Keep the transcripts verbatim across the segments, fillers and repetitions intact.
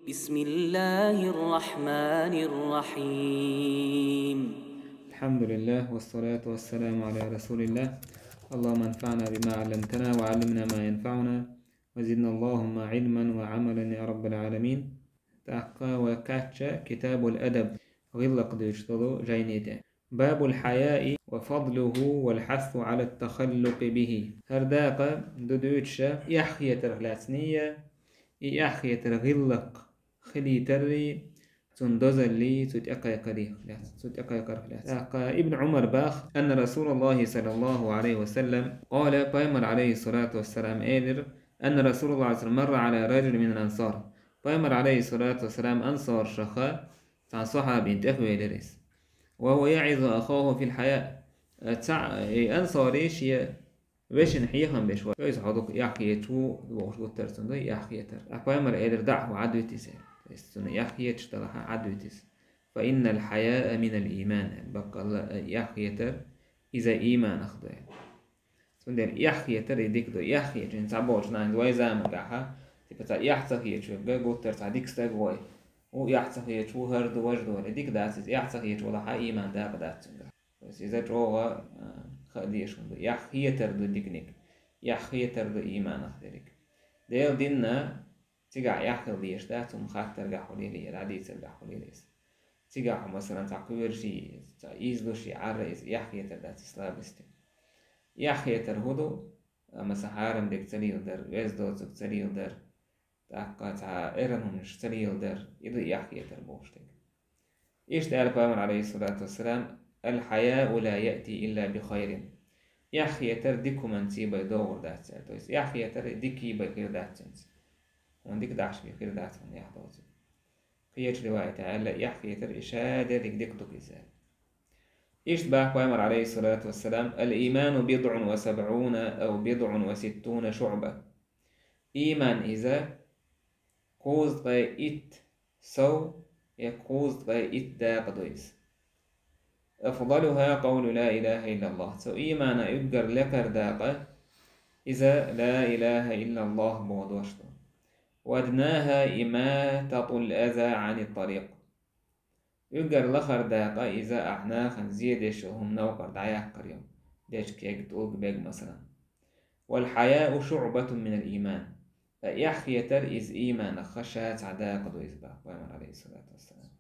بسم الله الرحمن الرحيم. الحمد لله والصلاة والسلام على رسول الله. اللهم انفعنا بما علمتنا وعلمنا ما ينفعنا وزدنا اللهم علما وعملا يا رب العالمين. ТӀаккха вай кхаьчча Китабул Адаб, гӀиллакх дуьйцуш долу жайни тӀе. باب الحياء وفضله والحث على التخلق به. ХӀара дакъа ду дуьйцуш эхь хетарх лаьцна, и эхь хетар гӀиллакх хилийтаррий, цунна дозаллий, цу тӀекхайкхарх лаьцна, цу тӀекхайкхарх лаьцна. ТӀаккха Ибн Ӏумар бах: أن رسول الله صلى الله عليه وسلم قال, Пайхамар, عليه الصلاة والسلام, элира: أن رسول الله صلى الله عليه وسلم مر على رجل من الأنصار. Пайхамар, عليه الصلاة والسلام, ансаршаха цхьана сахьабина тӀехвелира иза. وهو يعظ أخاه في الحياء. Цхьа, и ансари шен вешина хьехам беш вара. Иза хьо дукха эхь хеташ ву бохуш гуттар цунна ду, эхь хетар. Ткъа Пайхамар элира: دعه, Ӏадвита иза. То есть цунна эхь хеташ далахь, Ӏадвита иза. فإن الحياء من الإيمان. Баккъалла а эхь хетар, иза ийманах ду. Цундела эхь хетар и дика ду. Эхь хеташ, цхьаболчу нахана вай заманахь, типа, цхьа эхь ца хеташ верг гуттар цхьа дика стаг ву, у эхь ца хеташ ву, хӀара ду, важа ду. И дика дац иза, эхь ца хеташ валахь, ийман дакъа дац цуьнгахь. То есть иза чӀогӀа, а, хаа дезаш хӀума ду. Эхь хетар ду диканиг. Эхь хетар ду ийманах дерг. Делан динна цигахь эхь хила дезаш дац, хӀума хаттаргахь хуьлийла, я дӀадийцаргахь хуьлийла иза. Цигахь хьо, масалан, цхьа кхоьруш, цхьа ийзалуш, Ӏарра иза эхь хетар дац, и слабость. Эхь хетар хӀун ду? Амма цхьа хьарам дерг ца леладар, веза доцург ца леладар, тӀаккха цхьа эрна хӀуманаш ца леладар, и ду эхь хетар бохуш дерг. Иштта аьлла Пайхамар, عليه الصلاة والسلام: الحياء لا يأتي إلا بخير. Эхь хетар дика хӀуманца бен догӀур дац аьлла. То есть эхь хетар дика бен хир дац цуьнца. ХӀунда дика дахьаш бен хир дац хьуна эхь доцург. Кхечу риваятехь аьлла, эхь хетар и ша дерриг дика ду иза аьлла. Иштта бах Пайхамар, عليه الصلاة والسلام: الإيمان بضع وسبعون أو بضع وستون شعبة. Ийман иза кхузткъе итт сов я кхузткъе итт дакъа ду иза. أفضلها قول لا إله إلا الله. Цу ийманан уггар лекхара дакъа иза لا إله إلا الله боху дош ду. وأدناها إماطة الأذى عن الطريق. Уггар лахара дакъа иза ахь нахана зе деш йолу хӀума новкъара дӀаяккхар ю, дечу кегга, тӀулга, бегга, масалан. والحياء شعبة من الإيمان. Ткъа эхь хетар иза ийманах ша цхьа дакъа ду иза, бах Пайхамар, عليه الصلاة والسلام.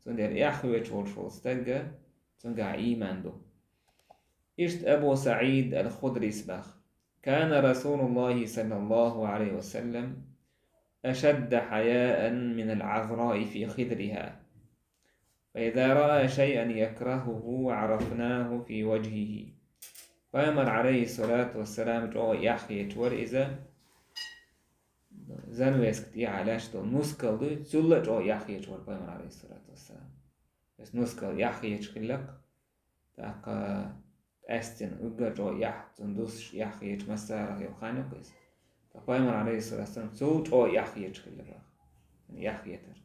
Цундела эхь хеташ волуш волу стаг, цуьнгахь ийман ду. Иштта Абу СаӀид ал-Худрис бах: كان رسول الله صلى الله عليه وسلم أشد حياء من العذراء في خدرها، فإذا رأى شيئا يكرهه عرفناه في وجهه. Пайхамар, عليه الصلاة والسلام, чӀогӀа эхь хеташ вара иза, занавеска тӀехьа лаьтташ долу нускал дуй, цул а чӀогӀа эхь хеташ вара Пайхамар, عليه الصلاة والسلام. Иза нускал эхь хеташ хилла-кх, тӀаккха къаьстина уггар чӀогӀа эхь, цунна дусуш эхь хеташ массарах йолу хан ю-кх иза. Ткъа Пайхамар, عليه الصلاة والسلام, цул чӀогӀа эхь хеташ хилла бах. Цунна эхь хетар.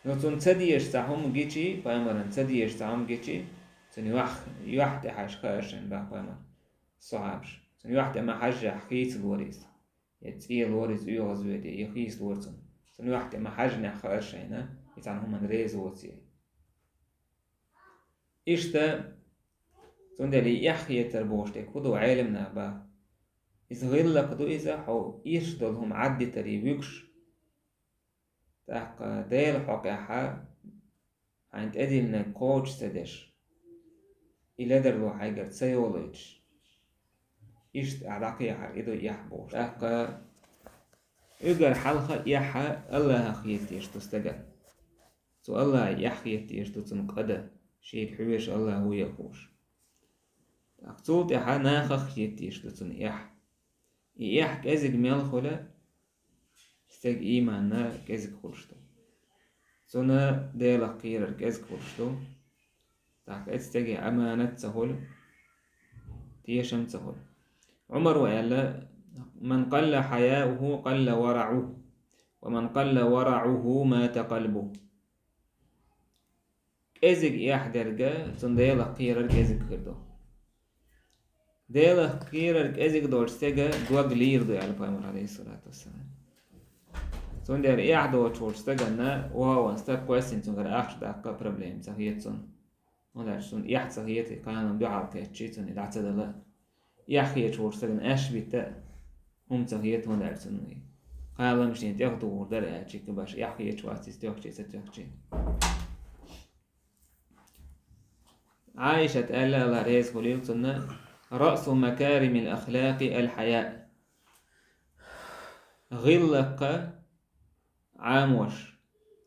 Ну, цунна ца дезаш цхьа хӀума гичи, Пайхамарна ца дезаш цхьа хӀума гичи, цунна юьхь, юьхь тӀе хьажа хаар шайна, бах Пайхамар, сахьабаш. Цунна юьхь тӀе ма хьажжехь, хийцалора иза. Я цӀийлора иза оьгӀазвоьде, я хийцалора цунна. Цунна юьхь тӀе ма хьажжинехь хаар шайна, и цхьана хӀуманна реза воций. Иштта, цундела и эхь хетар бохуш дерг хӀун ду, Ӏеламнаха бах? Иза гӀиллакх ду иза, хьо ирча долу хӀума Ӏаддитарий вуьгуш, тӀаккха Делан хьокъехь хьайн тӀедиллинарг кхочуш ца деш, и ледарло хьайгара ца йолуьйтуш, иштта ахь дӀакхехьар, и ду эхь бохуш. ТӀаккха уггар хьалха эхь АллахӀах хеташ ду стеган. Цу АллахӀах эхь хеташ ду цунна къа дан, шега хьоьжуш АллахӀ ву ян хууш. ТӀаккха цул тӀаьхьа нахах хеташ ду цунна эхь. И эхь кӀезиг мел хуьлу, стеган ийманна кӀезиг хуьлуш ду. Цунна Делах кхерар кӀезиг хуьлуш ду. ТӀаккха оцу стеган аманат ца хуьлу, тешам ца хуьлу. Ӏумара аьлла: من قل حياؤه قل ورعه، ومن قل ورعه مات قلبه. КӀезиг эхь дерг, цунна Делах кхерар кӀезиг хир ду. Делах кхерар кӀезиг долчу стеган дог лийр ду, аьлла Пайхамар, عليه الصلاة والسلام. Цундела эхь доцуш волчу стаганна вогӀун стаг кхоьссина цуьнгара ахча даккха а проблема ца хета цунна. ХӀунда аьлча цунна эхь ца хета, кхана дуьхьал кхетчий цунна и дӀа ца дала. Эхь хеташ волчу стагана аьшпа битта а хӀума ца хета, хӀунда аьлча цунна кхана шена тӀех духур дара аьлча, баш эхь хеташ вац иза тоьхчий, ца тоьхчий. Ӏайшат аьлла, Алла реза хуьлийла цунна: «Раъсу макаримил ахлакъи аль-хьаяъ». ГӀиллакха Ӏамош,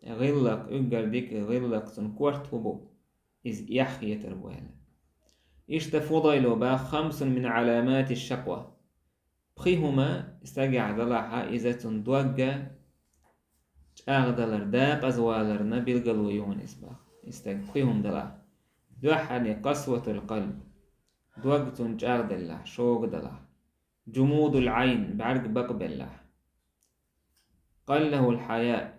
гӀиллакх, уггар дика гӀиллакх, цунна корта хӀун бу, иза эхь хетар бу аьлла. Иштта Фудайла баха: «Хамсун мин Ӏаламати шакъва». Пхи хӀума стагехь далахьа, иза цунна догга чӀагӀдалар, дакъазваларна билгало ю хьуна иза баха. И стаг пхи хӀума далахь. Дуьххьарниг къасватул къалб, дог цунна чӀагӀделлахь, шога далахь. Жумудул Ӏайн, бӀаьрг бакъбеллахь. Къаллахул хьаяъ,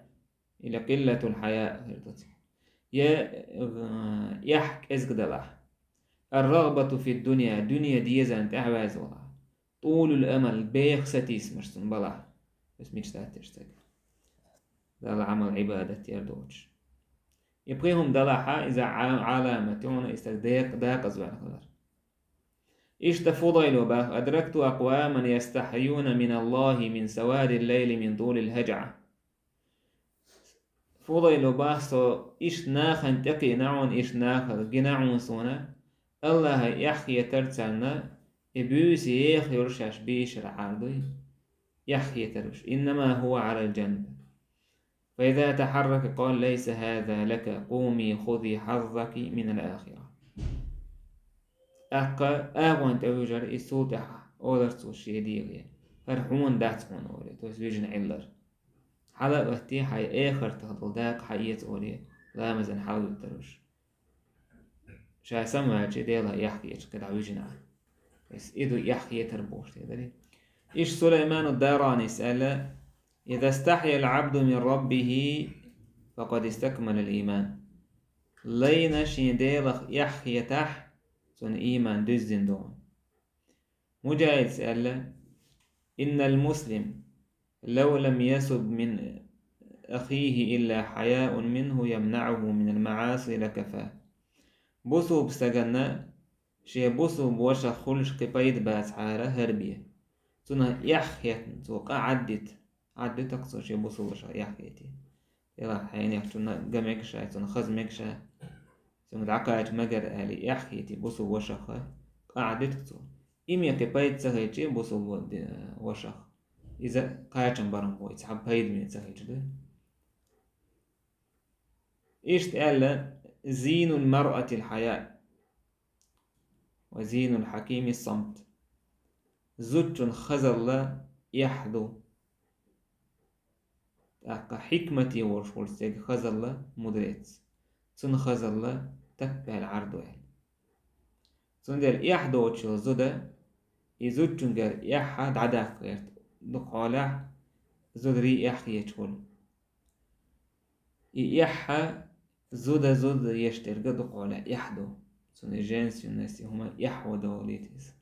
или къиллатул хьаяъ хир ду цигахь. Я, э, эхь кӀезиг далахь. Ар-рагӀбату фид-дунья, дуьне дезарна тӀаьхьаваьзза валахь. ТӀулул амал, беха сатийсамаш цунна балахь. Ас мечтать деш стаг. Далла Ӏамал, Ӏибадат яр доцуш. И пхи хӀума далахьа, иза Ӏа-, Ӏаламат ю хьуна и стаг декъ-, дакъазваьлла хилар. Иштта Фудайла баха: «Адракту акъваман ястахьюна мин Аллахи мин савадил лайли мин тулил хӀажаъ». Фудайла баха: «Со иштта нахана тӀекхиъна хьуна, иштта нахала гина хьуна суна, Аллахьа эхь хетар царна, и буьйса еха йолу шаьш бийшар Ӏар дуй, эхь хетар уьш. Иннама хӀува Ӏалал жанб. Фа иза тахьаррака къала: лайса хӀаза лака, къуми хӀузи хьаззаки минал ахира». ТӀаккха агӀонна тӀе вуьжар и цул тӀаьхьа, олар цо шен дегӀе: «ХӀара хьуна дац хьуна», олий, то есть вижина Ӏиллар. Хьала а гӀатте, хьайн эхартах долу дакъа хьаэца олий, ламазан хьалавуьттур уьш. Ша самаваьлча Делан эхь хеташ кхидӀа вижина. Эс и ду эхь хетар бохуш те дарий. Иштта Сулайману Даранис аьлла: «Иза стахьял Ӏабду мин раббихи, факъад истакмалал ийман». Лайна шен Делах эхь хетахь, цуьнан ийман дуьззина ду. Муджахидс аьлла: «Иннал муслим, лав лам ясуб мин ахихи илла хьаяун минху ямнаӀуху минал маӀаси лакафа». Бусулба стаганна шен бусулба вашах хуьлуш кхин пайда бацахьара хӀара бен. Цунах эхь хетна, цо къа Ӏаддита. Ӏаддитакх цо шен бусулба вашах эхь хетий. Делахь хьенехчунна ган мега ша, цунна хаза мега ша. Цуьнга дӀакхача мегар аьлла, эхь хетий бусулба вашах, къа Ӏаддитакх цо. Име кхин пайда ца хилчий бусулба ди-, вашах. Иза кхачам барам бу, и цхьа пайдаме ца хилча ду. Иштта аьлла: «Зийнул маръатил хьаяъ, ва зийнул хьакими самт». Зудчун хазалла эхь ду. ТӀаккха хьикмате волуш волу стеган хазалла мудрец. Цунна хазалла таппаьлла Ӏар ду аьлла. Цундела эхь доцучу зуда, и зудчуьнгара эхь дӀадаккха гӀерта дукха хьолахь, зударий эхь хеташ волу. И эхь зуда, зуда еш дерг а дукха хьолахь эхь ду. Цунна и женственность, и хӀума эхь ван долуьйту иза.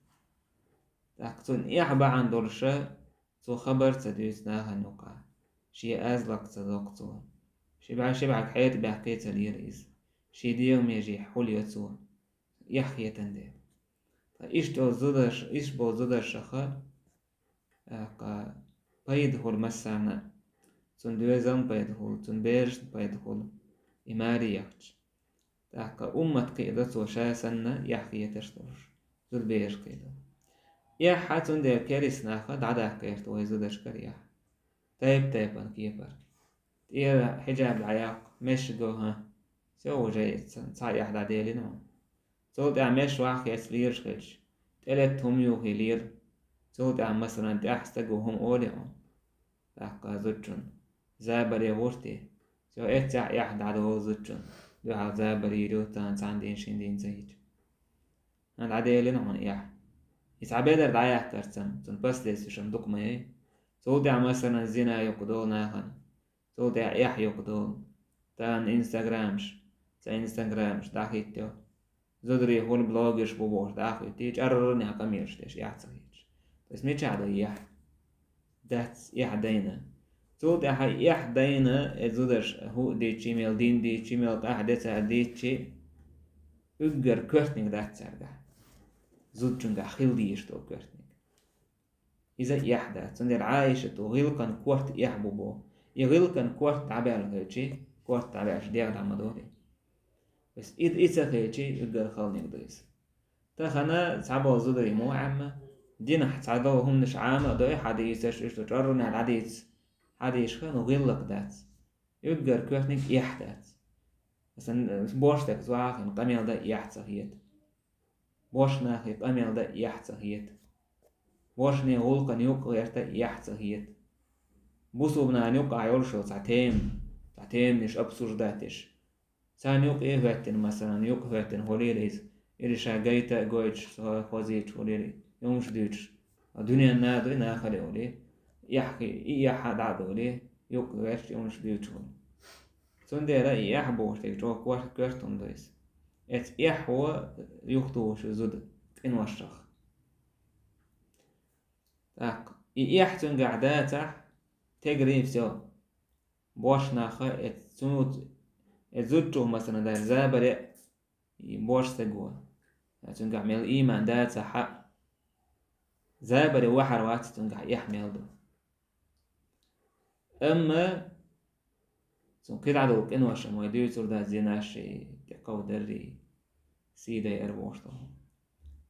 ТӀаккха цунна эхь бахьана долуша, цо хабар ца дуьйцу нахана юкъа. Шен аз лакха ца доккху цо. Ши бӀаь, ши бӀаьрг хьета баьккхи ца лийра иза. Шен дегӀан меже хьулйо цо. Эхь хетан дела. Ткъа иштта йолу зударш-, иштта болу зударшаха, тӀаккха пайда хуьлу массарна а. Цунна доьзална пайда хуьлу, цунна берашна пайда хуьлу. И маре яхча. ТӀаккха уммат кхиадо цо ша санна, эхь хеташ долуш. Зудабераш кхиадо. Эхь цундела керист наха дӀадаккха гӀерта вай зудашкара эхь. Тайп-тайпана кепара. ТӀера хьиджаб дӀаяккха, мешшаго хӀан. Всё, уже цхьа эхь дӀаделина хьуна. Цул тӀаьхьа мешшахь хецна лелаш хилча, тӀелетта хӀума юхий лела. Цул тӀаьхьа, масалан, тӀаьхьа стага хӀума олий хьуна. ТӀаккха зудчун забаре гӀуртий. Всё, эццехь эхь дӀадолу зудчун. Дуьхьал забар йийр ю, тахана цхьана дийна шина дийна ца хилча. ХӀан, дӀаделина хьуна эхь. И цхьа бедар дӀаяьккхарца, цунна последствиеш-м дукха ма яй. Цул тӀаьхьа, масалан, зина юкъа долу нахана. Цул тӀаьхьа эхь юкъа долу. Тахана инстаграмаш, цхьа инстаграмаш дӀахӀиттайо. Зударий хӀула блогерш бу бохуш дӀахӀиттий, чӀаррнехь къамелаш деш, эхь ца хеташ. То есть мичахь ду эхь? Дац эхь дайна. Цул тӀаьхьа эхь дайна, э, зударша хӀуъа дийцчи, мел дин дийцчи, мел къахьа децар дийцчи, уггар коьртаниг дац цаьргахь. Зудчунгахь хила дезаш дола коьртаниг. Иза эхь дац. Цундела Ӏайшата гӀиллакхан корта эхь бу боху. И гӀиллакхан корта дӀабаьлла хилчи, корта дӀабаьлча дегӀ дӀа ма дори. Ас и, и ца хилчи, уггар халаниг ду иза. Тахана цхьаболу зударий муха Ӏемма, динахь цхьадолу хӀуманаш Ӏама а дой, хьадийцаш, иштта чӀорранна дӀадийца, хьадийша хилла, ну, гӀиллакх дац. Уггар коьртаниг эхь дац. Асан, э, бошстаг зуьйхина къамел дан эхь ца хета. Бошнахе къамел дан эхь ца хета. Бошне гӀуллакхана юкъа гӀерта эхь ца хета. Бусулба нахана юкъахь йолуш йолу цхьа тема, цхьа теманаш обсуждать деш. Царна юкъе а хӀоьттина, масалан, юкъа хӀоьттина хуьлийла иза, или ша гайта а гойтуш, хо-, хозийча хуьлийла, юмаш дуьйцуш, дуьненна а дуй, нахала а хуьлий, эхь, и эхь а дӀа а долий, юкъа гӀерташ юмаш дуьйцуш хуьлу. Цундела и эхь бохуш дерг чӀогӀа кор-, коьрта хӀума ду иза. Эцу эхьо юхатухуш ю зуда къиношах. ТӀаккха и эхь цуьнгахь дацахь, тегри всё. Бошнаха эцу, цу, эцу зудчух, масалан, даже забаре и бошстаго. Цуьнгахь мел ийман дацахь а, забаре вахьар вац цуьнгахь эхь мел ду. Амма цунна кхидӀа долу къиношам вай дуьйцур дац, зинаш, тӀекховдаррий, сий дайар бохуш долу.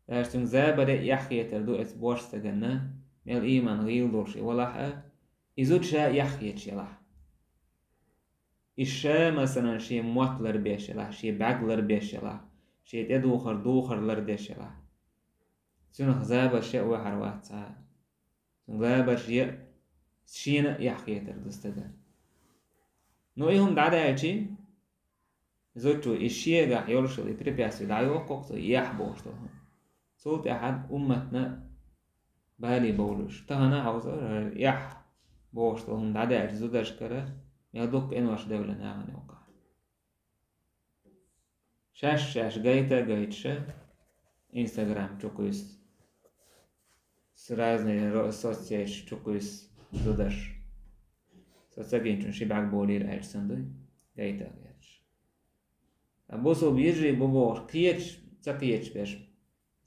Даже цуьнга забаре а эхь хетар ду эцу бошстаганна, мел ийман гӀийла долуш и валахь а, и зуда ша эхь хеташ елахь. И ша, масалан, шен мотт ларбеш елахь, шен бӀаьрг ларбеш елахь, шен тӀедухар, духар лардеш елахь. Цуьнах забарш яа вахьар вац цхьа а. Цуьнга забарш яа, шена а эхь хетар ду стага. Ну, и хӀума дӀадаьлчи, зудчо и шегахь йолуш йолу и препятствие дӀайоккху-кх цо, и эхь бохуш долу хӀума. Цул тӀаьхьа умматна бале бовлуш. Тахана хьовзара хӀара эхь бохуш долу хӀума дӀадаьлча зударшкара, мел дукха къинош девлла нахана юкъахь. Шаьш-шаьш гайта а гайташа, Instagram чу кхуьйсу, с-, разные ро-, соцсеть чу кхуьйсу зударш. Со ца гинчунна ши бӀаьрг болийла аьлча санна дуй, гайта а гайташ. Ткъа бусулба йижарий бу бохуш, кхеташ, ца кхеташ берш,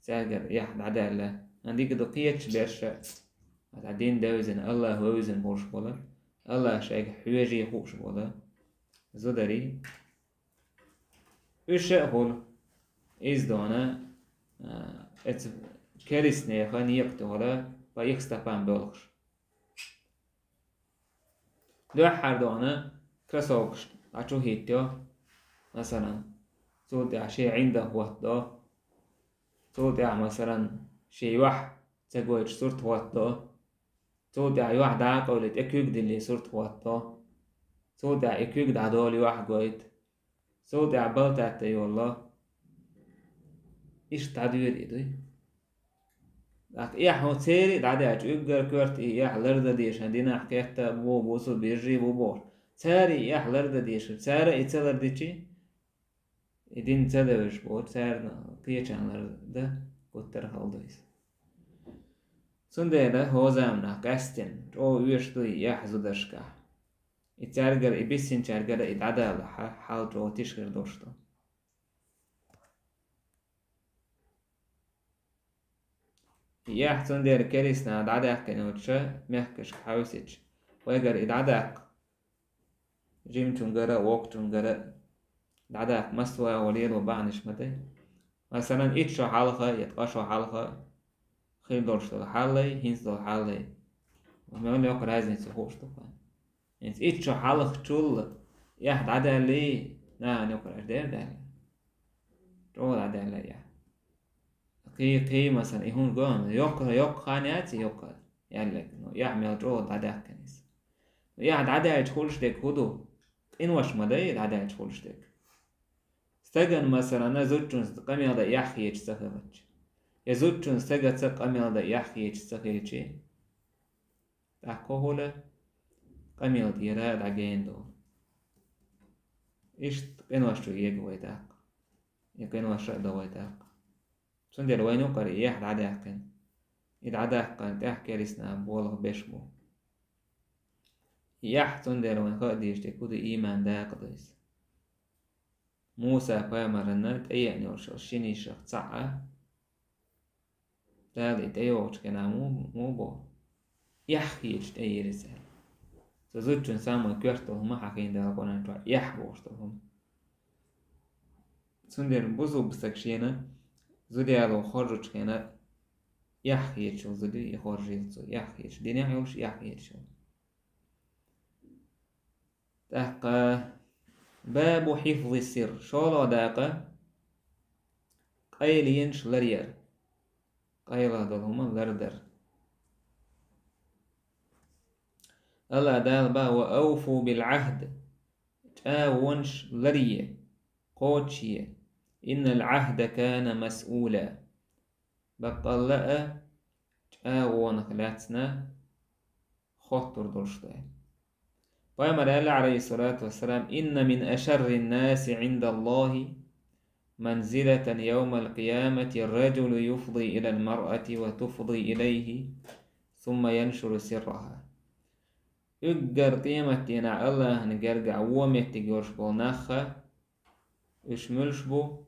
цаьргара эхь дӀадаьлла. Ан дика ду кхеташ берш а, цхьа дин девзина, АллахӀ вевзина болуш болу, АллахӀ шайга хьоьжий хууш болу зударий. Уьш а хуьлу, иза дона, а, эцу керистанеха некъа тӀехула, по их стопам боьлхуш. Дуьххьара дона кроссовкаш дӀа чу хӀиттайо, масалан, цул тӀаьхьа шен гӀиндагӀ хӀоттадо, цул тӀаьхьа, масалан, шен юьхь ца гойтуш сурт хӀоттадо, цул тӀаьхьа юьхь дӀакъевлий, тӀе куьг диллий сурт хӀоттадо, цул тӀаьхьа и куьг дӀадолу юьхь гойту, цул тӀаьхьа балтатта йолло. Иштта дӀадоьду и дуй. ТӀаккха эхь хӀун церий а дӀадаьлча, уггар коьрта и эхь лардан дезаш динахь кхетта а бу, бусулба йижарий а бу бохуш. Цара и эхь лардан дезаш, цара и ца лардичи, и дин ца девзаш боху, царна кхечарна лардан гуттар а хала ду иза. Цундела хӀокху заманахь къаьсттина чӀогӀа оьшуш ду и эхь зударшкахь. И цаьргара, и биссинчаьргара и дӀадалахь, хьал чӀогӀа тишхир долуш ду. И эхь цундела керистанаха дӀадаьккхина йолчу мехкашка хьаьвсича, вайгара и дӀадаккха, жимачуьнгара а, воккхачуьнгара а дӀадаккха массо а агӀо лело бахьанаш ма дай. Масалан, итт шо хьалха я ткъа шо хьалха хир долуш долу хьаллай, хӀинца долу хьаллай. Мел йоккха разница хууш ду-кх вайн. ХӀинца итт шо хьалхачул эхь дӀадаьллий, нахана юкъара аьлча дера даьлла. ЧӀогӀа дӀадаьлла эхь. Кхин, кхин, масалан, и хӀума гон, йоккха, йоккха хан яц и йоккха яьлларг, но эхь мел чӀогӀа дӀадаьккхина иза. Эхь дӀадаьлча хуьлуш дерг хӀун ду? Къинош ма дай дӀадаьлча хуьлуш дерг. Стагана, масалан, зудчунца къамел дан эхь хеташ ца хилча, я зудчунна стагаца къамел дан эхь хеташ ца хилчи, тӀаккха хӀун хуьлу? Къамел тӀера дӀагена ду. Иштта къинош чу егу вай тӀаккха. И къинош а до вай тӀаккха. Цундела вайна юкъара и эхь дӀадаьккхина. И дӀадаккхарна тӀехь керистанаха болх беш бу. Яхь, цундела вайн хаа дезаш дерг хӀун ду, ийман дакъа ду иза. Муса пайхамарна тӀееана йолуш йолу шина йишах цхьаъ а Дала и тӀейогӀучу хенахь муха, муха боху? Эхь хеташ тӀеира иза аьлла. Цу зудчун самой коьрта долу хӀума хьахийна Дала Къуръан чохь, эхь бохуш долу хӀума. Цундела бусулба стаг шена зуда яло хоржучу хенахь эхь хеташ йолу зуда и хоржийла цо, эхь хеташ, динехь йолуш эхь хеташ йолу. ТӀаккха бабу хьифзи сир, шолгӀа дакъа, къайленаш ларъяр. КъайлагӀа долу хӀума лардар. Алла Дала боху: «Ва ауфу бил Ӏахд», чӀагӀонаш ларъе, кхочушъе, «иннал Ӏахда кана масъула», баккъалла а чӀагӀонах лаьцна хоттур долуш ду. Пайхамара аьлла, Ӏалайхиссалату вассалам: «Инна мин ашаррин наси Ӏиндаллахи манзилатан явмал къиямати ражулу юфди илал маръати ва туфди илайхи, сумма яншуру сирраха». Уггар къематдийнахь Аллахьан гергахь вон меттиг йолуш болу нах, уьш муьлш бу?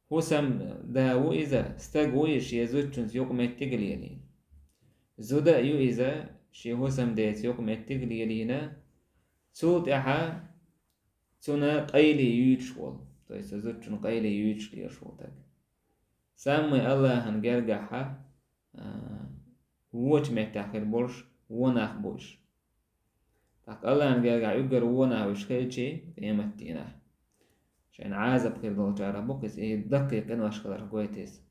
ХӀусамда ву иза, стаг ву иза шен зудчунца юкъаметтиг а лелийна. Зуда а ю иза, шен хӀусамдеца юкъаметтиг а лелийна, цул тӀаьхьа цуьнан къайле юьйцуш волу, то есть зудчун къайле юьйцуш лелаш волу стаг. Саммай Аллахьан гергахьа, а, вочу меттехь хир болуш вон нах бу уьш. ТӀаккха Аллахьан гергахь уггар вон нах уьш хилчий, къематдийнахь шайна Ӏазап хир долчарах бу-кх иза, и даккхий къинош хиларх гойту иза.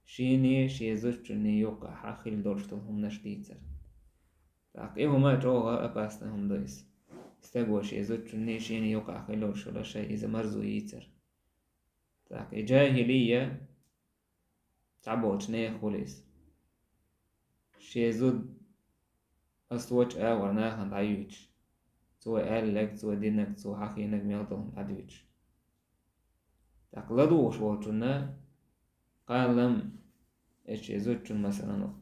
Шений, шен зудчунний юккъахь хьан хила долуш долу хӀуманаш дийцар. ТӀаккха и хӀума чӀогӀа опасный хӀума ду иза. Стаго шен зудчунний, шений юккъахь хила долуш йолу шай иза марзо йийцар. ТӀаккха и джахилия цхьаболчу нехан хуьлу иза. Шен зуда ас вочу агӀор нахана дӀаюьйцуш. Цо аьлларг, цо динарг, цо хьахийнарг мел долу дӀадуьйцуш. ТӀаккха ладугӀуш волчунна кхаллам, эшши зудчун, масалан,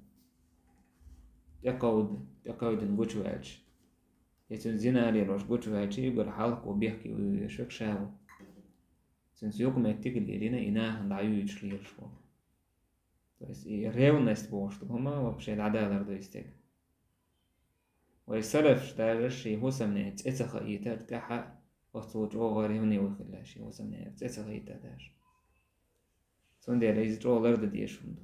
тӀекховда-, тӀекховдина гучуваьлча, я цуьнан зина лелош гучуваьлча, уггар хьалхо бехке вуьйш верг ша ву. Цуьнца юкъаметтиг а лелийна, и нахана дӀаюьйцуш лелаш волу. То есть и ревность бохуш ду хӀума вообще дӀадалар ду и стеган. Вай салафаш даже шен хӀусамнене цӀе ца хаийтар тӀаьхьа оццул чӀогӀа ревнивый хилла, шен хӀусамнене цӀе ца хаийтар даже. Цундела иза чӀогӀа лардан дезаш хӀума ду.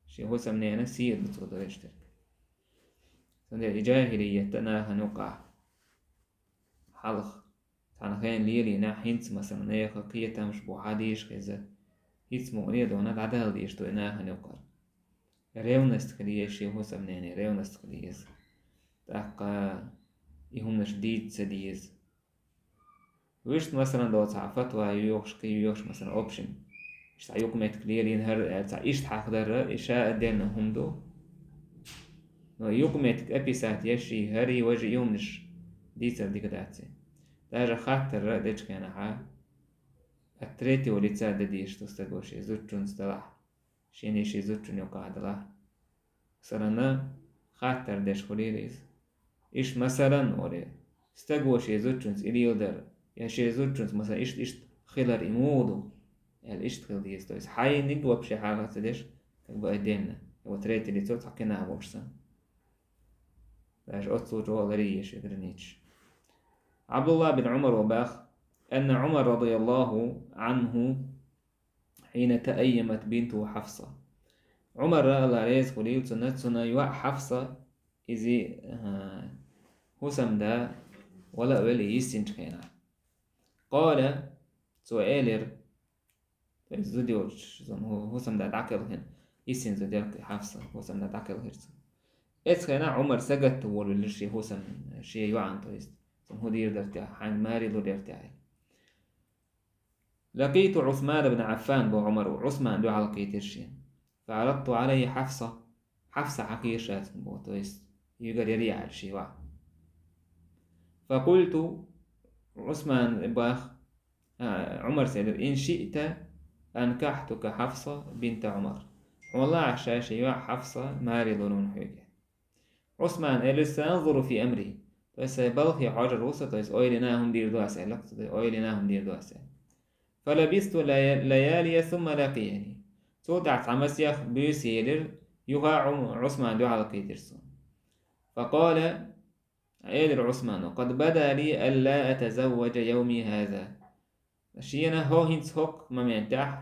Шен хӀусамненан сий ду цо дойуш дерг. Цундела и джахилият а нахана юкъахь хьалха цхьана хенахь лелийнехь, хӀинца, масалан, нехан кхетамаш бу, хьадийша хеза, хӀинца мукъане а дона дӀадала дезаш ду и нахана юкъара. Ревность хила еза шен хӀусамнене, ревность хила еза. ТӀаккха и хӀуманаш дийца ца деза. Вуьшта, масалан, доцу хьан фатва йоьхуш, кхин йоьхуш, масалан, общем, иштта цхьа юкъаметтиг лелийна хӀара аьлла, цхьа иштта хьахадарра, и ша а денна хӀума ду. Но юкъаметтиг описать еш и хӀара, и важа и хӀуманаш дийцар дика дац и. Даже хаттарра дечу хенахьа, от третьего лица дан дезаш ду стаго шен зудчунца делахь, шений шен зудчун юкъахь делахь. Масалан, хаттар деш хуьлийла иза. Иштта, масалан, олий, стаго шен зудчунца и леладар, я шен зудчунца, масалан, иштта, иштта хилар и муха ду, аьлла, иштта хила деза. То есть хьайниг вообще хьагӀ ца деш, как бы отдельно. И вот третье лицо цхьа кхин нах волуш санна. Даже оццул чӀогӀа ларъеш и границаш. Абдулла бин Умара боху, анна Умар радияллаху анху хьийна тааййамат бинтуху Хьафса. Умара, Алла реза хуьлийла цунна, цуьнан йоӀ Хьафса, иза, а, хӀусамда вала а велла йиссинчу хенахь. Къала, цо элира, то есть зуда йоцуш, цуьнан хӀу-, хӀусамда дӀакхелхина, йиссина зуда яра-кх и Хьафса, хӀусамда дӀакхелхира цо. Оцу хенахь Умар сагатта волавелира шен хӀусам-, шен йоӀана, то есть, цунна хӀун дийр дара техьа, хьайна маре лур яра техьа аьлла. Лакъиту Ӏусман бин Ӏаффан, боху Ӏумара, Ӏусман дуьхьал кхийтира шена. Фа Ӏарадту Ӏалайхи Хьафса. Хьафса хьахийра ша цунна, боху, то есть, уггар яра аьлла шен йоӀ. Фа къулту, Ӏусмана боху, а, Ӏумара элира: ин шиъта анкахьтука Хьафса бинта Ӏумар. Хьуна лаахь ша шен йоӀ Хьафса маре лур ву хьоьга. Ӏусмана элира: «سأنظر في أمري». То есть, сайн балхе хьожар ву со, то есть, ойла йина хӀума дийр ду ас аьлла, то есть, ойла йина хӀума дийр ду ас аьлла. «فلبثت لي-، ليالي ثم لقيني». Цул тӀаьхьа цхьа масех буьйса елира, юха Ӏу-, Ӏусмана дуьхьал кхийтира суна. «فقال», элира Ӏусмана: «قد بدا لي ألا أتزوج يومي هذا». Шена хӀо хӀинца хӀокху моментехь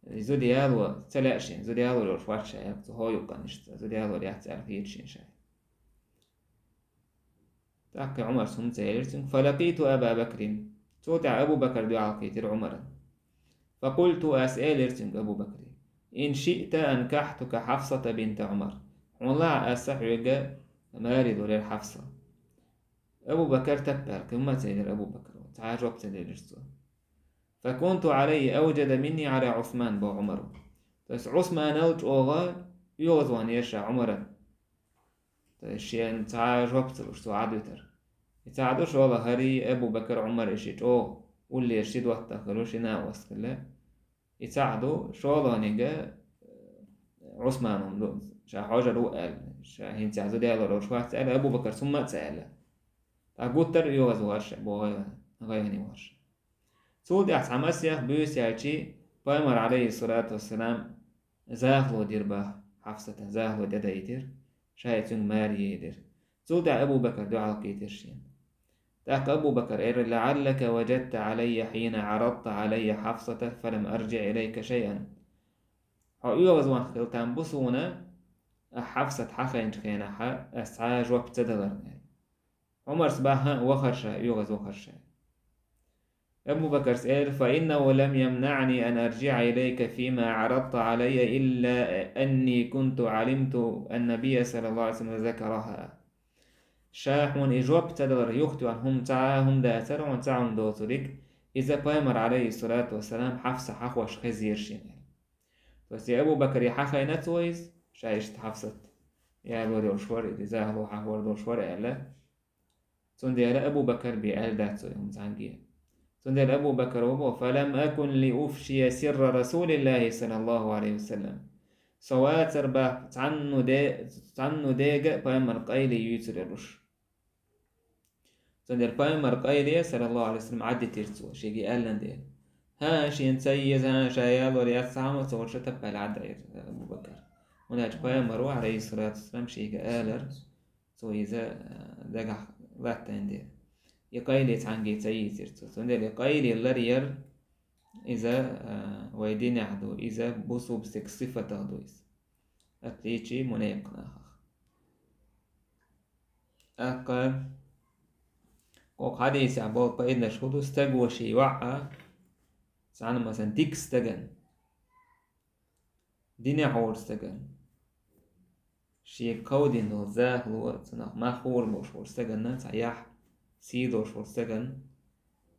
зуда яло ца лаьа шена, зуда ялор йолуш вац ша, аьлла, цу хӀокху юккъехь иштта, зуда ялор яц аьлла хета шена ша. ТӀаккха Ӏумарс хӀума ца элира цуьнга: «فلقيت أبا بكر». Цул тӀаьхьа Абу Бакар дуьхьал кхийтира Ӏумарна. «فقلت», ас элира цуьнга, Абу Бакаре: «إن شئت أنكحتك حفصة بنت عمر». Хьуна лаахь, аса хьоьга маре лурера Хьафса. Абу Бакар таппаьлла, кхин хӀума а ца элира Абу Бакаро, цхьа а жоп ца делира цо. «فكنت عليه أوجد مني على عثمان», боху Ӏумара. То есть Ӏусманал чӀогӀа оьгӀазвахнера ша Ӏумарна. То есть шена цхьа а жоп ца луш, цо Ӏад витар. И цхьа а ду, шолгӀа хӀара Абу Бакар, Ӏумар, и ши чӀогӀа уллера ши доттагӀа хилла, ши накъост хилла. И цхьа а ду, шолгӀаниг, э, Ӏусмана хӀума ду, ша хьожар ву аьлла, ша хӀинца зуда ялор йолуш вац аьлла, Абу Бакарс хӀума а ца аьлла. ТӀаккха гуттар а оьгӀазвахара ша, боху, гӀайгӀане вахара ша. Цул тӀаьхьа цхьа масех буьйса яьлча, пайхамар, Ӏалайхиссалату вассалам, захало дира боху Хьафсатан, захало тӀедайтира, ша и цуьнга маре елира. Цул тӀаьхьа Абу Бакар дуьхьал кхийтира шена. ТӀаккха Абу Бакар элира: «لعلك وجدت علي حين عرضت علي حفصة فلم أرجع إليك شيئا». Хьо оьгӀазвахна хилла там бу суна, ахь Хьафсат хьахийначу хенахь ас цхьа а жоп ца даларна, аьлла. Ӏумарс боху: «ХӀаъ, вахара ша, оьгӀазвахара ша». Абу Бакарс элира: «فإنه لم يمنعني أن أرجع إليك فيما عرضت علي إلا أني كنت علمت أن النبي صلى الله عليه وسلم ذكرها». Ша хьуна и жоп ца далар юхатоьхна хӀума цхьа а хӀума дацара, хьуна цхьа а хӀума доцург, иза пайхамар, Ӏалайхиссалату вассалам, Хьафса хьахош хезира шена. То есть Абу Бакаре хьахийна цо иза, ша иштта Хьафсат ялор йолуш вара, и захало хьахор долуш вара аьлла. Цундела Абу Бакар бен аьлла дац цо и хӀума цхьаьнгге. Цундела Абу Бакаро боху: «فلم أكن لأفشي سر رسول الله صلى الله عليه وسلم». Со вацара боху цхьанна де-, цхьанна дега а пайхамар къайле юьйцур йолуш. Цундела пайхамар къайле, саллаллаху Ӏалайхи ва саллам, Ӏадитира цо, шега аьллан дела. ХӀан, шена ца еза, хӀан, ша ялор яц, цхьа хӀума а ца волуш, таппаьлла Ӏаддаийра Абу Бакар. ХӀунда аьлча пайхамаро, Ӏалайхиссалату вассалам, шега алар, цо иза, а, дагахь латтийна дела. И къайле цхьаьнгге ца йийцира цо. Цундела и къайле лар яр, иза, а, вай динехь ду, иза бусулба стеган сифатах ду иза. Отличие мунепакъ нахах. ТӀаккха кху хьадисехь болу пайданаш хӀун ду? Стаго шен йоӀ а, цхьана, масалан, дика стагана, динехь волу стагана, шега кховдийна долу захало, цунах мах хуур болуш волу стагана, цхьа яхь сий долуш волу стагана,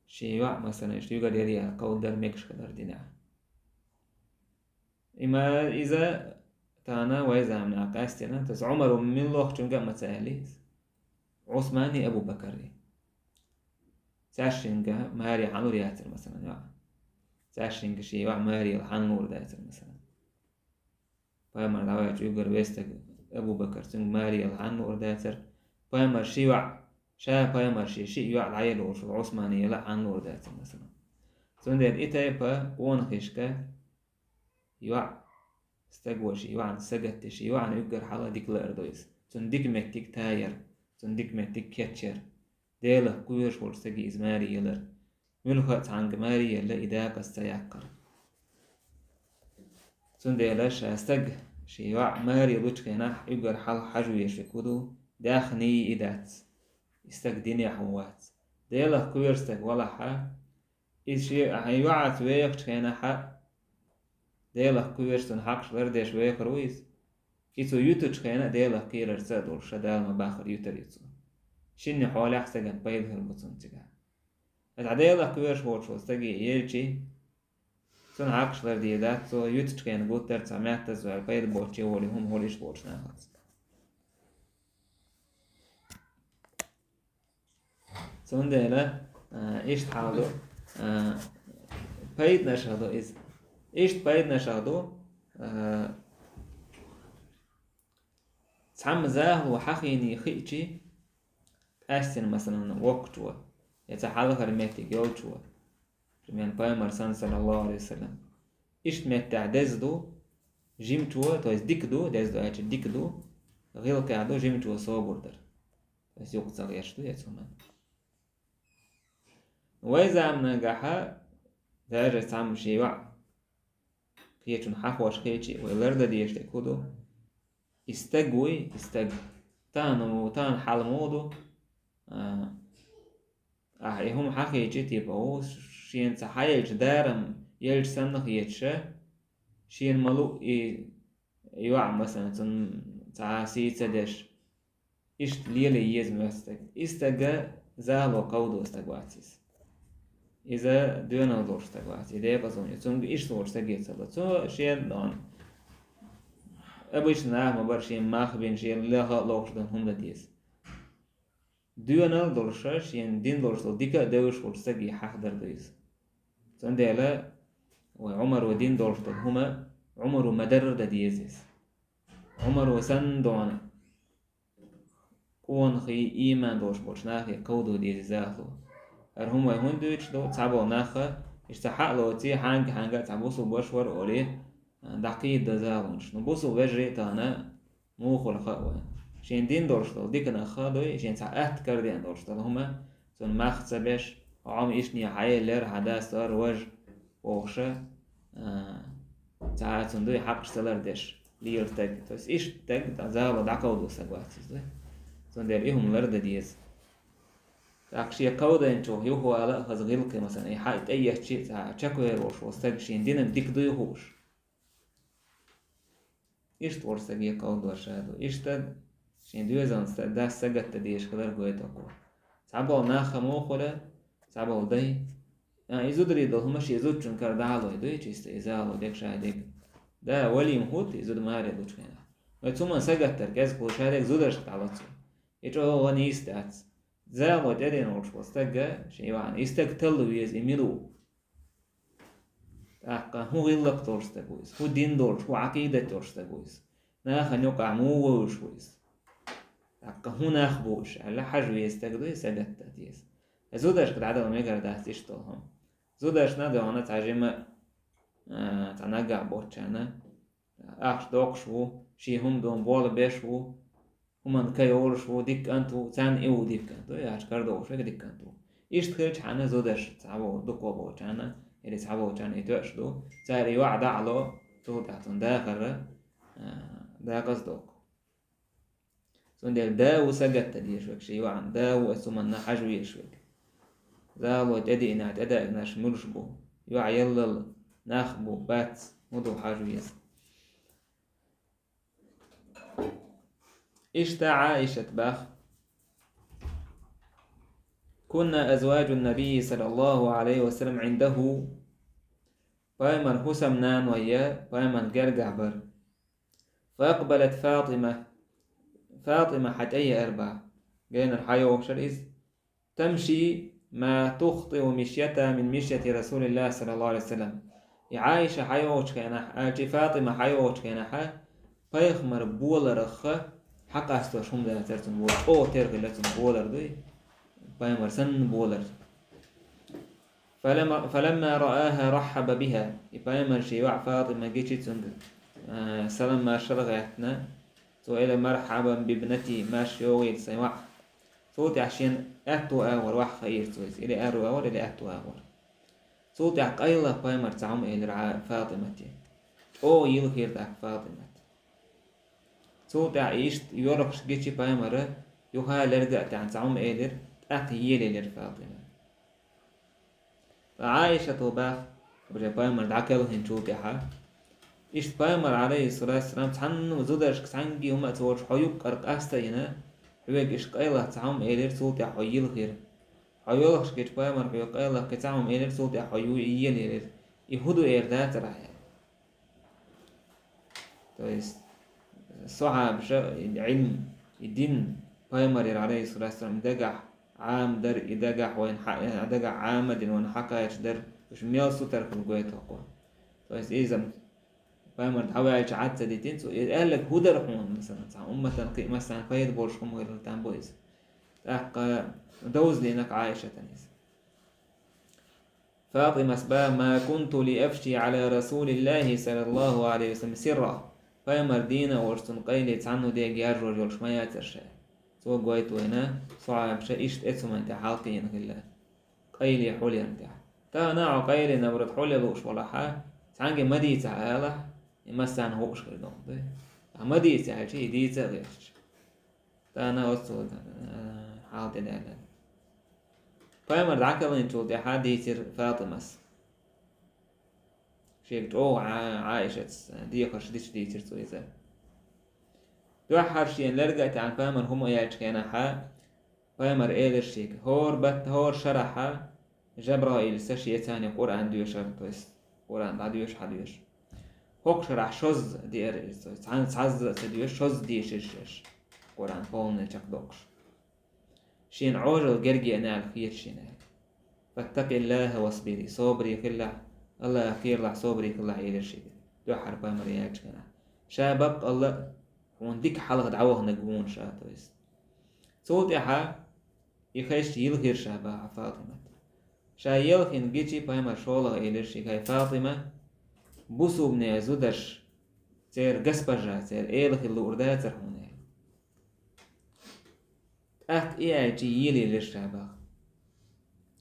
шен йоӀ, масалан, иштта юьгар яр яра кховдадар мегаш хилар динехь. И ма иза тахана вай заманахь къаьстина, таса Ӏумаро муьлххачуьнга а ма ца аьллий иза. Ӏусмане, Абу Бакаре. Цаьршинга маре хьан лур яцара, масалан, йоӀ. Цаьршинга шен йоӀ маре яла хьан лур дацара, масалан. Пайхамар дӀаваьлча уьгар вестаг Абу Бакар цуьнга маре яла хьан лур дацара. Пайхамар ши йоӀ, ша пайхамар шен шиъ йоӀ дӀаелла волуш ву Ӏусмане яла хьан лур дацара, масалан. Цундела и тайпа къонахашка йоӀ, стаг ву шен йоӀана сагатдеш, шен йоӀана уьггар хьала дика лаар ду иза. Цунна дика меттиг таяр, цунна дика меттиг кечъяр. Делах кхоьруш волчу стаге иза маре ялар. Муьлхха а цхьаьнга маре елла и дакъаза ца яккхар. Цундела ша стаг, шен йоӀ маре лучу хенахь, уьггар хьалха хьажа везаш верг хӀун ду, даьхний и дац. И стаг динехь ву вац. Делах кхоьру стаг валахьа, иза шен хьайн йоӀаца вехачу хенахьа, Делах кхоьруш, цунна хьакъаш лардеш вехар ву иза. И цо юьтучу хенахь Делах кхерарца а долуш, ша Дала ма-баххара юьтар ю цо. Шинна хьолехь стагана пайда хир бу цунна цигахь. Ткъа Делах кхоьруш воцуш волу стаге елчий, цунна хьакъаш лардийр дац цо, юьтучу хенахь гуттар а цхьа меттаза ваьлла пайда боцучу волу хӀума хӀума иштта боцуш нахаца. Цундела, а, иштта хьал ду, а, пайданашах ду иза. Иштта пайданашах ду, а, Цхьамма захало хьахийна хиъча, къаьстина, масалан, воккхачо, я цхьа хьалхара меттиг йолчо, примерно, пайхамар санна, саллаллаху алейхи ва саллям, иштта меттехь деза ду жимачо, то есть дика ду, деза ду аьлча дика ду, гӀиллакхехь ду жимачо собар дар. То есть юкъа ца гӀерташ ду, я цу хӀуманна. Вай заманагахьа даже цхьамма шен йоӀ кхечунна хьахош хилча, вай лардан дезаш дерг хӀун ду? И стаг вуй, и стаг. Тахана ву, тахана хьал муха ду? А, ахь и хӀума хьахийча, типа, ву шена цхьа хьаелча дарам елча санна хеташ, шена ма луъу и йоӀ, масалан, цунна цхьа сий ца деш, иштта лелае еза моьтту стаг. И стаг захало кховдо стаг вац иза. Иза доьналла долуш стаг вац, и декъаза ву, и цуьнга иштта волуш стаге ца ло. Цо шен дон обычно нах ма бара, шен мах бина, шен леха а лохуш долу хӀума дан деза. Доьналла долуш, шен дин долуш долу дика а девзаш волчу стаге хьахдар ду иза. Цундела вай Ӏумаро дин долуш долу хӀума Ӏумаро ма-дарра дан деза иза. Ӏумаро санна дона къонахий, ийман долуш болчу нахе кховдо деза захало. ХӀара хӀума вай хӀунда дуьйцуш ду? Цхьаболу нахха, иштта цхьа хьа а лоций, хьанга-хьанга а цхьа бусулба ваша вара олий, дӀакхийда дан захалонаш. Ну, бусулба вежарий тахана мухула хаьа вайна. Шен дин долуш долу дика нах а дуй, шен цхьа атта карадеана долуш долу хӀума, цунна мах ца беш, хьо хьо-м иштта хьаеллера, хьан дас тӀора важа, бохуша, а, цхьа а цунна дуй хьакъаш ца лардеш, лела стаг. То есть иштта стаг, тӀаккха захало дӀакховдо стаг вац иза дуй. Цундела и хӀума лардан деза. ТӀаккха шен кховдайначух юхавала а хаза гӀиллакхе, масалан, и хьа тӀеэцчи а цхьа чекхвер волуш волу стаг шен динан дика дуй хууш. Иштта волчу стаге кховдор ша ду. Иштта шен доьзална ста-, дас сагатдан дезаш хилар гойту кхо. Цхьаболу нахха мухула, цхьаболу дай. А, и зударий долу хӀума шен зудчун кара дӀа а лой дуй, чисто и захало дерг ша дерг. Да, валийма хӀутту и зуда маре лучу хенахь. Вай цу хӀуманна сагатдар кӀезиг хӀу ша дерг зударшка дӀалоцу. И чӀогӀа нийса дац. Захало тӀедеана волуш волу стаг, шен йоӀана, и стаг талла веза, и мила ву? ТӀаккха хӀун гӀиллакх долуш стаг ву иза? ХӀун дин долуш, хӀун Ӏакъидат долуш стаг ву иза? Нахана юкъахь муха вевзаш ву иза? ТӀаккха хӀун нах бу уьш аьлла, хьажа веза стаг дуй, сагатдан деза. Зударшка дӀадала мегар дац иштта долу хӀума. Зударшна а доьгӀна цхьа жима, а, цхьа наггахь боцчарна ахча доккхуш ву, шен хӀума дуна болх беш ву, хӀуманна кхайолуш ву, дика кӀант ву, царна и ву дика кӀант, дуй, ахча карадовлуш верг дика кӀант ву. Иштта хилчахьана зударш цхьаболу дукхо болчарна, или цхьаболчарна и тоьуш ду, цара и йоӀ дӀа а ло, цул тӀаьхьа цунна дахар, а, декъаза доккху. Цундела да ву сагатдан дезаш верг шен йоӀана, да ву оцу хӀуманна хьажа везаш верг. Захало тӀедеана, тӀедеанарш муьлш бу? ЙоӀ еллал нах бу, бац, хӀун ду хьажа веза? Иштта Ӏаишат баха: «كنا أزواج النبي صلى الله عليه وسلم عنده». Пайхамар хӀусамнаной пайхамарна гергахь бара. «فأقبلت فاطمة». ФатӀима хьа тӀе еара баха. Генара хьайогӀуш яра иза. «تمشي ما تخطئ مشيتها من مشية رسول الله صلى الله عليه وسلم». И Ӏаиша хьайогӀучу хенахь, аьлча и ФатӀима хьайогӀучу хенахь, пайхамар боларах хьакъастош хӀума дацара цунна болар. ЧӀогӀа тера хилла цунна болар дуй, пайхамар санна болар. «فلما، فلما رآها رحب بها». И пайхамар шен йоӀ ФатӀима гичи цуьнга, а, салам-маршалла гӀаьттина. Цо элира: «مرحبا بابنتي», марша йогӀийла сан йоӀ. Цул тӀаьхьа шена аьтту агӀор ваха хаийра цо иза. Или аьрру агӀор, или аьтту агӀор. Цул тӀаьхьа къайлаха пайхамар цхьа хӀума элира Ӏа-, ФатӀимате. ЧӀогӀа йилхира тӀаккха ФатӀимат. Цул тӀаьхьа иштта йорхуш гичи пайхамара, юха лерга а таьӀна цхьа хӀума элира, тӀаккха елаелира ФатӀима. Ткъа Ӏаишата баха, уже пайхамар дӀакхелхинчул тӀаьхьа. Иштта пайхамар, алейхиссалату вассалам, цхьанна зударшка цхьаьнгге хӀума а ца волуш, хьо юккъара къаста а йина, хьоьга иштта къайлаха цхьа хӀума элира, цул тӀаьхьа хьо йилхира. Хьо йолхуш гичи пайхамар хьоьга къайлаха кхин цхьа хӀума элира, цул тӀаьхьа хьо ю-, елаелира. И хӀун ду эр дацара хьо аьлла. То есть, сахьабаша и Ӏилм, и дин пайхамарера, алейхиссалату вассалам, и дагахь Ӏама дара, и дагахь вайна хьа-, и дагахь Ӏама дина вайна хьакхача дара, уьш мел сутара хила гойту хӀокхо. То есть, иза Пайхамар дӀаваьлча Ӏад ца дитина цо. Иза аьлларг хӀун дара хьуна, масала, цхьан умматана, кхин а массарна пайда болуш хӀума хилар там бу иза. ТӀаккха довза динарг Ӏайшатана иза. ФатӀимас баха: «ما كنت لأفشي على رسول الله صلى الله عليه وسلم سره». Пайхамар дийна а волуш, цуьнан къайле цхьанна дега яржор йолуш ма яцара ша. Цо гойту вайна, сахьабаша иштта эцу хӀуманна тӀехь хьалкхиъна хилла. Къайле хьулъярна тӀехь. Тахана хьо къайле, наоборот, хьулъян лууш валахь, цхьаьнгге ма дийцахь алахь, и массарна хууш хир ду. Ткъа ма дийца аьлча, и дийца а гӀерташ. Тахана оццул, а, хьал тӀедаьлла. Пайхамар дӀакхалхинчул тӀаьхьа дийцира ФатӀимас. Шега чӀогӀа Ӏа-, Ӏайшатас дехарш дича дийцира цо иза. Дуьххьара шена лерга а таьӀна пайхамар хӀума а яьллачу хенахь, пайхамар элира шега: «ХӀора бат-, хӀора шарахь Жабраил са шеца Къуръан доьшура», то есть Къуръан дӀадоьшу, хьадоьшу. ХӀокху шарахь шозза деара иза, то есть цхьа-, цхьазза а ца доьшу, шозза дешира шаьш Къуръан полный чекхдоккхуш. Шена Ӏожалла герга еана аьлла хета шена аьлла. «فاتقي الله واصبري», собаре хилалахь, АллахӀах кхералахь, собаре хилалахь, элира шега дуьххьара пайхамар яьллачу хенахь. Ша баккъалла а хьуна дика хьалха дӀаваханарг ву хьуна ша, то есть. Цул тӀаьхьа и хезча йилхира ша баха ФатӀимат. Ша елхина гичи пайхамар шолгӀа элира шега: «ХӀай ФатӀима, бусулбанийн зударш, церан госпожа, церан эла хила луур дацара хьуна», – аьлла. ТӀаккха и аьлчи йийлаелира ша баха.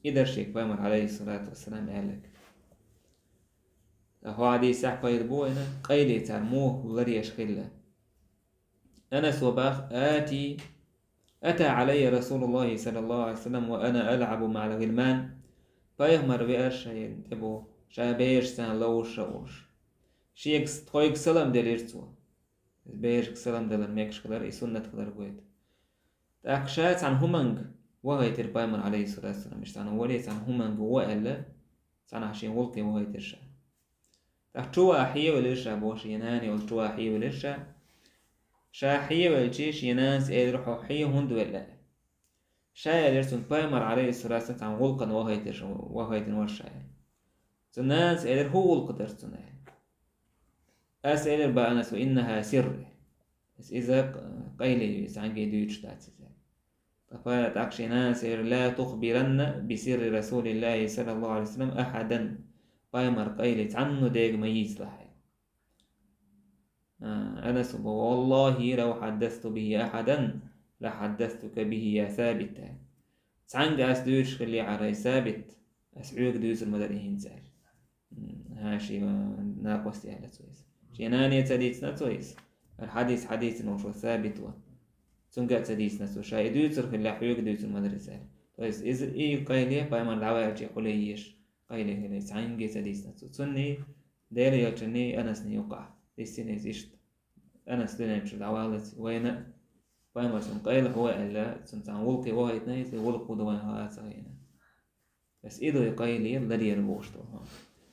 И дара шега пайхамар, Ӏалайхиссалату вассалам, аьлларг. Ткъа хӀокху хьадисехь пайда бу вайна, къайле цара муха ларъеш хилла. Анаса баха: «آتي، أتى علي رسول الله صلى الله عليه وسلم وأنا ألعب مع الغلمان». Пайхамар веара шайна тӀе боху, ша берашца ловзуш а волуш. Шега, тхоьга салам делира цо. Берашка салам далар мегаш хилар, и суннат хилар гойту. ТӀаккха ша цхьана хӀуманга вахийтира пайхамар, Ӏалайхиссалату вассалам, иштта цхьана воле, цхьана хӀуманга ву аьлла, цхьанхьа шен гӀуллакхе вахийтира ша. ТӀаккха чу ван хьевелира ша боху, шен нана йолчу чу ван хьевелира ша. Ша хьевелчи, шен нанас элира: «Хьо хье хӀунда велла?» Ша элира цунна: «Пайхамар, Ӏалайхиссалату вассалам, цхьана гӀуллакхана вахийтира, вахийтина вара ша», – аьлла. Цу нанас элира: «ХӀун гӀуллакх дара цуьнан?» – аьлла. Ас элира баха Анаса: «إنها سر». Ас иза къ-, къайле ю, иза цхьаьнгге дуьйцуш дац иза. ТӀаккха, тӀаккха шен нанас элира: «لا تخبرن بسر رسول الله صلى الله عليه وسلم أحدا». Пайхамар къайле цхьанна дега ма йийцалахь. А, Анаса боху: «والله لو حدثت به أحدا لحدثتك به يا ثابت». Цхьаьнгге ас дуьйцуш хиллехьара, ай Сабит, ас хьоьга дуьйцур ма дара и хӀинца аьлла. М, хӀан, шен накъост аьлла цо иза. Шен нане ца дийцина цо иза. ХӀара хьадис хьадийцина волуш вара Сабит ву. Цуьнга а ца дийцина цо. Ша и дуьйцур хиллехь, хьоьга дуьйцур ма дара иза аьлла. То есть иза и къайле пайхамар дӀаваьлча хьулъян езаш къайле хилла, цхьаьнгге ца дийцина цо. Цунний, Делан Элчанний, Анасний юкъахь дийцина иза иштта. Анас дуьнен чу дӀаваллалц вайна а, пайхамар цунна къайле хьо аьлла, цунна цхьана гӀуллакхе вахийтина иза, и гӀуллакх хӀун ду вайна хаа а ца хиъна. Ас и ду и къайле ларъяр бохуш долу хӀума.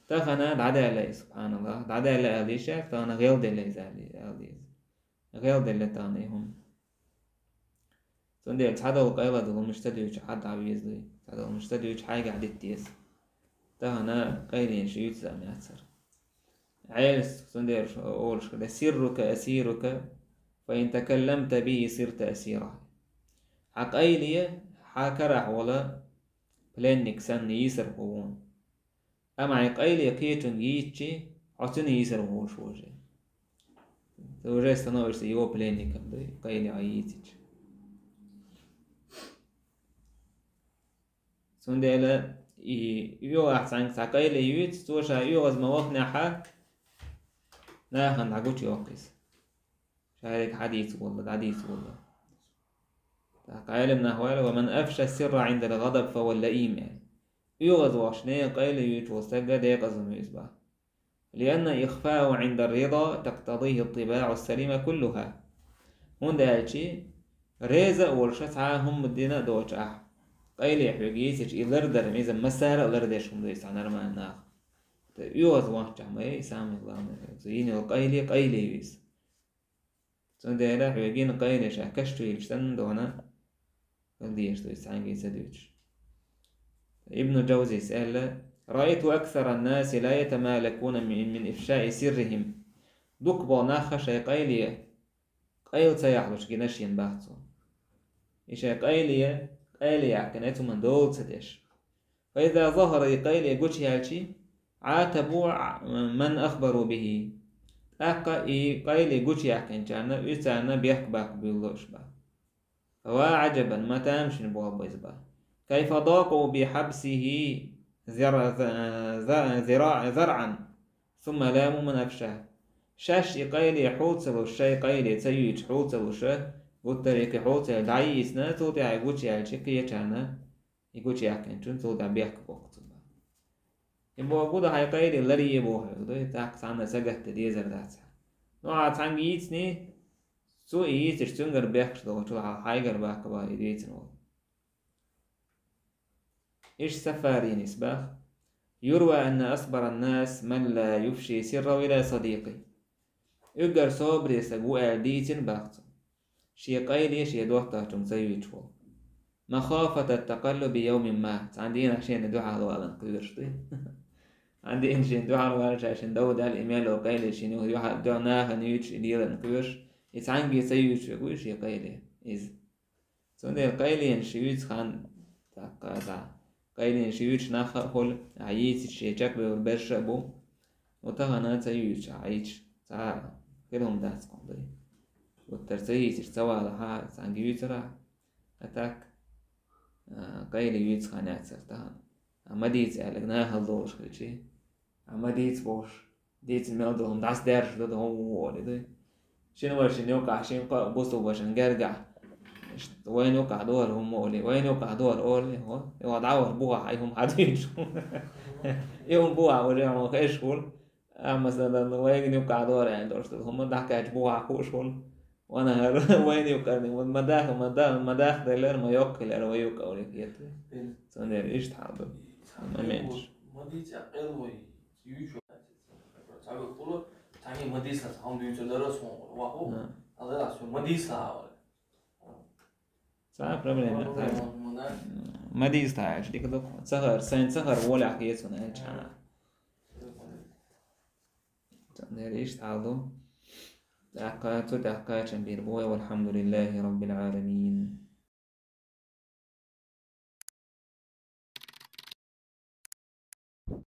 Тахана дӀадаьлла и, субханаллахӀ, дӀадаьлла аьлла йиш яц, тахана гӀелделла иза аьлла, аьлла иза. ГӀелделла тахана и хӀума. Цундела цхьадолу къайладолу хӀуманаш ца дуьйцуш хьан дӀавеза дуй? Цхьадолу хӀуманаш ца дуьйцуш хьайгахь дита деза. Тахана къайленаш юьйцу заман яц хӀара. Ӏелас цундела олуш хилла: «سرك أسيرك، فإن تكلمت به صرت أسيره». Хьан къайле хьан карахь волу пленник санна йийсар хӀу ву. Амма хьайн къайле кхечуьнга йийцчи, хьо цуьнан йийсар волуш ву уже. Ты уже становишься его пленником, дуй, къайле хьо йийцича. Цундела и оьгӀаза цхьаьнга цхьа къайле юьйцу, цо ша оьгӀаз ма вахнехьа, нахана дӀагучу йоккху иза. Шайга хьадийца волла, дӀадийца волла. ТӀаккха Ӏелам нах вайла: «ومن أفشى السر عند الغضب فهو اللئيم», – аьлла. ОьгӀаз вахча нехан къайле юьйцуш волу стаг декъаза ву иза боху. «لأن إخفاءه عند الرضا تقتضيه الطباع السليمة كلها». ХӀунда аьлча, реза а волуш, цхьа а хӀума дина а доцуш ахь къайле хьоьга йийцича, и лардар, иза массара а лардеш хӀума ду иза цхьа нормальный нах. ТӀаккха оьгӀаз вахча ма ю, и самое главное, цо йина йолу къайле, къайле ю иза. Цундела хьоьга йина къайле ша каш чу йиллича санна догӀана хила дезаш ду иза цхьаьнгге ца дуьйцуш. Ибн Джаузис аьлла: «رأيت أكثر الناس لا يتمالكون من، من إفشاء سرهم». Дукха болу нах шайн къайле, къайла ца яхьалуш гина шена бах цо. И шайн къайле, къайле яьккхина, цу хӀуманна дола ца деш. فإذا ظهر, и къайле гучуяьлчи, عاتبوا من أخبروا به. ТӀаккха и къайле гучуяьккхинчарна, уьш царна бехк баккха буьйлалуш бах. فوا عجبا, ма тамашийна болх бу иза бах. كيف ضاقوا بحبسه زر-, ز-, ز-, زرع-, زرعا ثم لاموا من أفشاه. Шаьш и къайле хьул ца луш, шайн къайле ца юьйцуш хьул ца луш, гуттар а и кхин хьул ца яьлла, дӀайийцина, цул тӀаьхьа и гучуяьлчи кхечарна, и гучуяьккхинчунна цул тӀаьхьа бехк боккху цунна. И бохург ду, хьайн къайле ларъе бохург ду, и тӀаккха цхьанна сагатдан дезар дац хьан. Ну, хьан цхьаьнга йийциний, цо и йийцича цуьнгара бехкаш долчул хьан хьайгара баккха бах и дийцина волу. Иштта Сафаринис бах: يروى أن أصبر الناس من لا يفشي سره إلى صديقه. Уггар собаре стаг ву аьлла дийцина бах цо, шен къайле шен доттагӀчунга ца юьйцуш волу. مخافة التقلب يوم ما, цхьана дийнахь шена дуьхьал валан кхоьруш ду. Цхьана дийнахь шена дуьхьал валан, ша шен дов даьлла, и мел йолу къайле шена юьхьа-, дуьхьа нахана юьйцуш, и лелан кхоьруш, и цхьаьнгге ца юьйцуш верг вуй шен къайле иза. Цундела къайленаш юьйцу хан, тӀаккха, да, къайленаш юьйцуш нах а хуьлу, ахьа йийцича шен чекхбевр берш а бу. Ву тахана ца юьйцуш ахьа йийцуш, цхьа а хила хӀума дац кхунна дай. Гуттар ца йийцича ца валахь а, цхьаьнга юьйцур ахьа. А так, а, къайле юьйцу хан яцара тахана. А ма дийца аьлларг нахала долуш хилчий. А ма дийца бохуш, дийцина мел долу хӀума дӀасадаьржаш ду, ду хӀума ву олий ду. Шина вайшина юккъахь, шина кхоъ бусулба вайшина гергахь. Иштта вайна юккъахь дора хӀума олий, вайна юккъахь дора олий, хӀо? И хӀо дӀавар бухахь, и хӀума хьан дуьйцуш? И хӀума бухахь уже хьуна хезаш хуьлу. Амма, масала, вайгана юккъахь дора аьлла долуш долу хӀума дахкаьчча бухахь хууш хуьлу. Ванахьара вайна юккъарниг, ма даха, ма да-, ма дахделлара, ма йоккхаделлара вай юккъа олий хета. Цундела иштта хьал ду. Моменташ. Ма дийца къел вай. Юьйцу. Цхьаьнгге хуьлу, цхьаьнгге ма дийцалахь, хьан дуьйцур дара суна, ваху. Ма дийцалахь, вала. Цхьа а проблема нет. Ма дийцалахь аьлча, дика ду. Ца хар, сайн ца хар волехь хецуна аьлча хьан. Цундела иштта хьал ду. ТӀаккха, цу тӀехь кхачам бийр бу вай, والحمد لله رب العالمين.